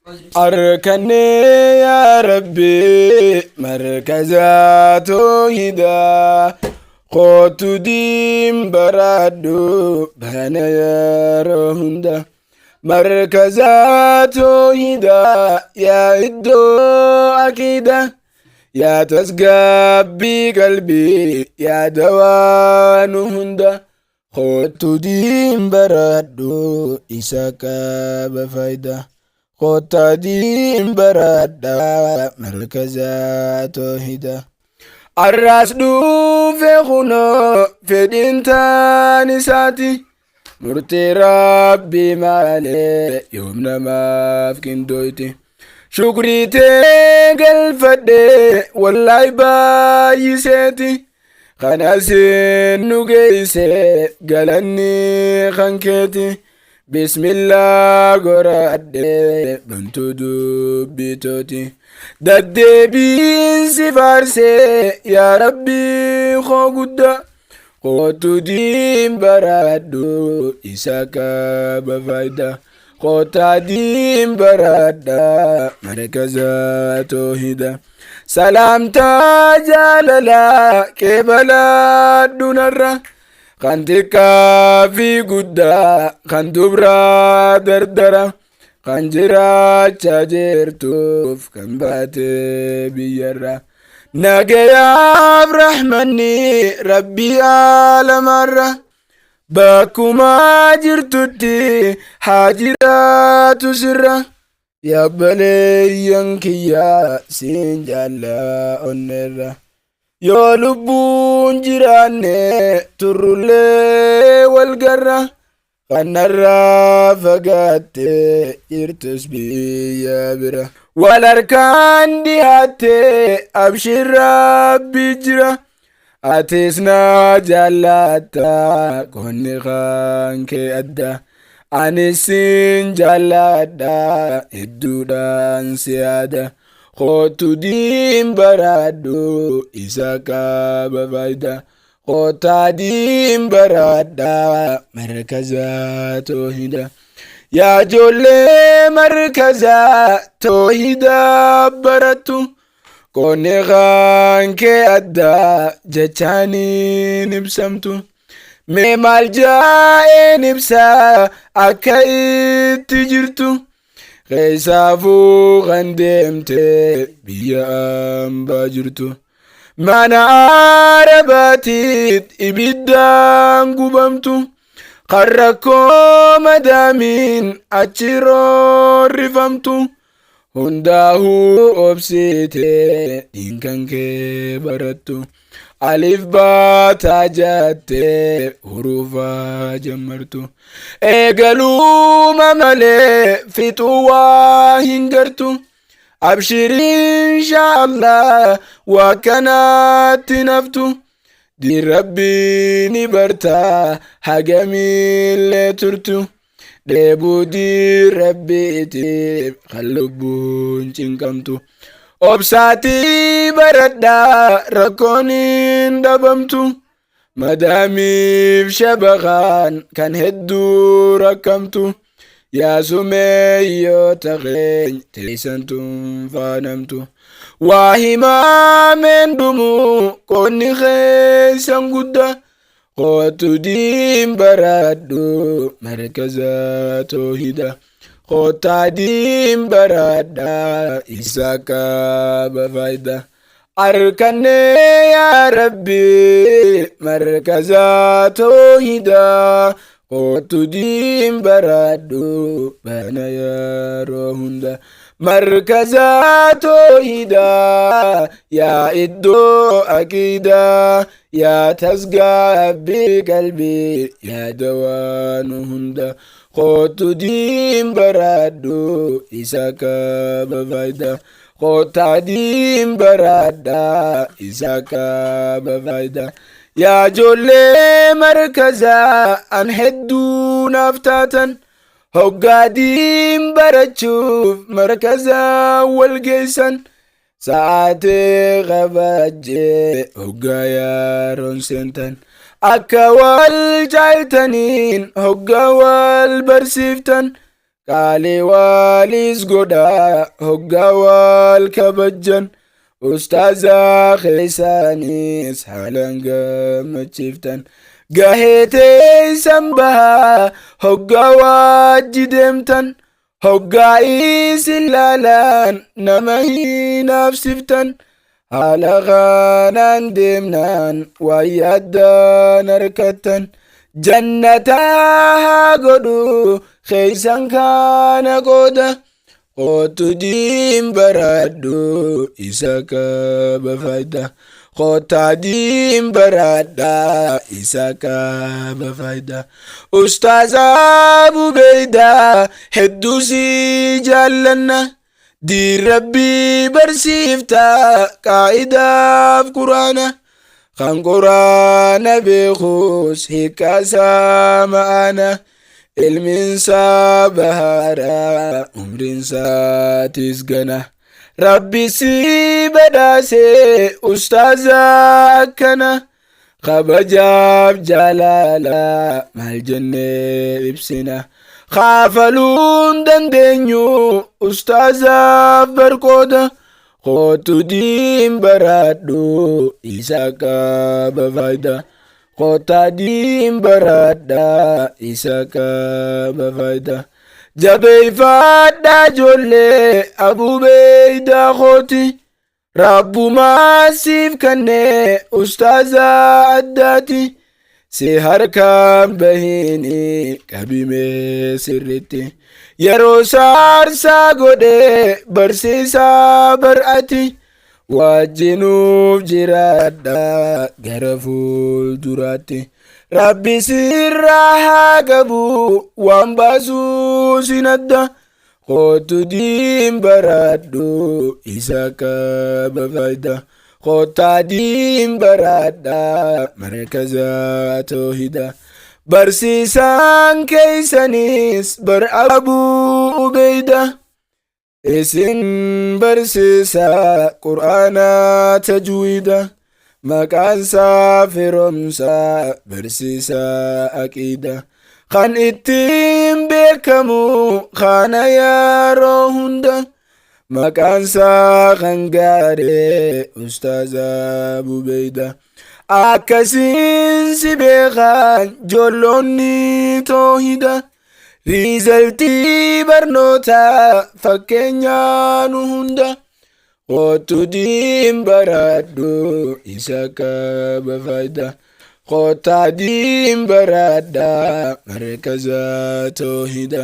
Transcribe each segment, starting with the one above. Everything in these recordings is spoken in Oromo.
Arkannee yaa Rabbi markaza toohidaa kootu diin baradhu bana yeroo hunda. Markaza toohidaa yaa iddoo akiida yaa tasgabbii qalbii yaa dawaa nu hunda. Kootu diin baradhu isa qaba faayidaa. Kottaa diin baradhaa markaza toohidaa. Arraas dhufe kunoo fedhiin taan isaati. Murtii Rabbii malee yoom namaaf qindooyti. Shukrii tee galfadhe wallahi baay'iseeti. Kanasin nu geeyse galanni kan keeti. Bismillah goradhe bantu dubbitooti. Daddeebiin si faarse yaa Rabbii koo guddaa. Kootu diin baradhu isa qaba faayidaa. Kottaa diin baradha markaza toohida. Salaamtaa jaalalaa qeebaladhu narra. Kan xiqqaa fi guddaa kan dubraa dardara. Kan jiraachaa jirtuuf kan baate biyyarra. Nagayaaf rahmanni rabbii aalamarra. Bakkuma jirtutti haa jiraatu sirra. Yaa baleeyyan kiyyaa siin jaallaa onneerra. Yoo lubbuun jiraanne turrullee wal garra. Kan narraa fagaatte jirtus biyya bira. Wal harkaan dhiyaatte abshir rabbi jira. Atis na jaallatta qonni kan kee adda. Anis sin jaalladha hedduudhaan si yaada. Kootu diin baradhu isa qaba faayidaa. Kottaa diin baradhaa markaza toohida. Yaa ijoollee markaza toohida barattu. Qonni kan kee addaa jechaaniin ibsamtu. Mee maal jaa'een ibsaa akka itti jirtu. Keessaafuu kan deemte biyya ambaa jirtu. Mana Arabaatiit ibiddaan gubamtu. Kan rakkoo madaamiin achi roorrifamtu. Hundaahuu obsite diin kan kee barattu. Alif baataa jattee hurufa jammartu. Eegaluuma malee fixuu waa hin gartu. Abshir inshaallah waa kanaatti naftu. Diin rabbii ni bartaa hagamillee turtu. Dheebuu diin rabbiitiif kan lubbuun cinqamtu. Obsaatii baradhaa rakkoon hin dhabamtu. Madaamiif shabakaan kan hedduu rakkamtu. Yaa sumeeyyoota keenya teessantuun faanamtu. Waa himaameen dhumu qoonni keessan guddaa. Kootu diin baradhu markaza toohida. Kottaa diin baradhaa isa qaba faayidaa. Arkannee yaa Rabbi markaza toohidaa. Kootu diin baradhu bana yeroo hunda. Markaza toohidaa yaa iddoo aqiidaa. Yaa tasgabbii qalbii yaa dawaa nu hunda. Kootu diin baradhu isa qaba faayidaa. Kottaa diin baradhaa isa qaba faayidaa. Yaa ijoollee markazaa an hedduu naaf taatan. Hoggaa diin barachuuf markazaa wal geessan. Sa'aatii kabajjee hoggaa yaaroon seentan. Akka wal jaaltaniin hoggaa wal barsiiftan. Qaalii waaliis godhaa hoggaa waal kabajjan. Ustaazaa keessaaniis haalaan gammachiiftan. Gahee teessan bahaa hoggaa waajji deemtan. Hoggaa isin laalaan nama hinaafsiftan. Haala kanaan deemnaan waan yaaddaan harkattan. Jannataa haa godhu keessan kana qooda. Kootu diin baradhu isa qaba faayidaa. Kootaa diin baradhaa isa qaba faayidaa. Ustaaza Abubeeydaa hedduu si jaallanna. Diin Rabbii barsiiftaa qaa'idaaf quraana. Kan quraana beekus hiikkaasaa ma'aana. Ilmiinsaa bahaara umriinsaatis gana. Rabbi si badhaase ustaaza akkana. Kabajaaf jaalala maal jennee ibsina. Kaafaluun dandeenyu ustaazaaf barqooda. Kootu diin baradhu isa qaba faayidaa. Kootaa diin baradhaa isa qaba faayidaa. Jabeeffadhaa ijoollee abubeeydaa kooti. Rabbumaa siif kennee ustaaza addaati. Si harkaan bahiini qabimee sirritti. Yeroo saarsaa godhee barsiisaa bar'ati. Wajjinuuf jiraadha gara fuulduraatti. Rabbi sirraa haa qabu waan baasuu sin adda. Kootu diin baradhu isa qaba faayidaa. Kootaa diin baradhaa markaza toohida. Barsiisaan keessanis bar Abuu Ubeyda. Isin barsiisaa qur'aanaa tajwiida. Maqaansaa firoomsaa barsiisaa aqiida. Kan ittiin beekamu kana yeroo hunda. Maqaansaa kan gaaree ustaaza Bubeyda. Akkasiin si beekan joolloonni toohida. Riizaltii barnootaa fakkeenyaa nu hunda. Kootu diin baradhu isa qaba faayidaa. Kootaa diin baradhaa markaza toohida.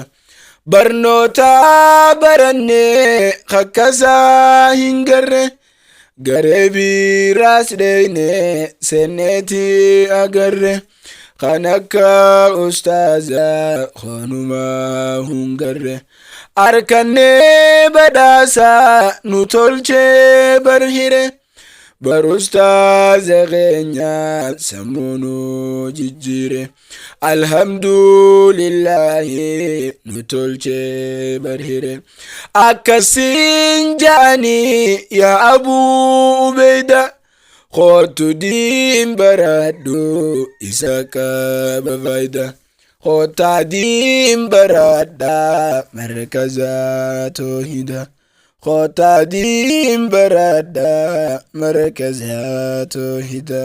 Barnoota barannee kakkasaa hin garre. Garee biraas dheeyne seenneeti agarre. Kan akka ustaaza honumaa hin garre. Arkannee badhaasaa nu tolchee barhire. Bar ustaaza keenya sammuu nu jijjiire. Alhamdulillahi nu tolchee barhire. Akkasiin ja'anii yaa Abuu Ubeyda. Kootu diin baradhu isa qaba faayidaa. Kootaa diin baradhaa markaza toohida. Kootaa diin baradhaa markaza toohida.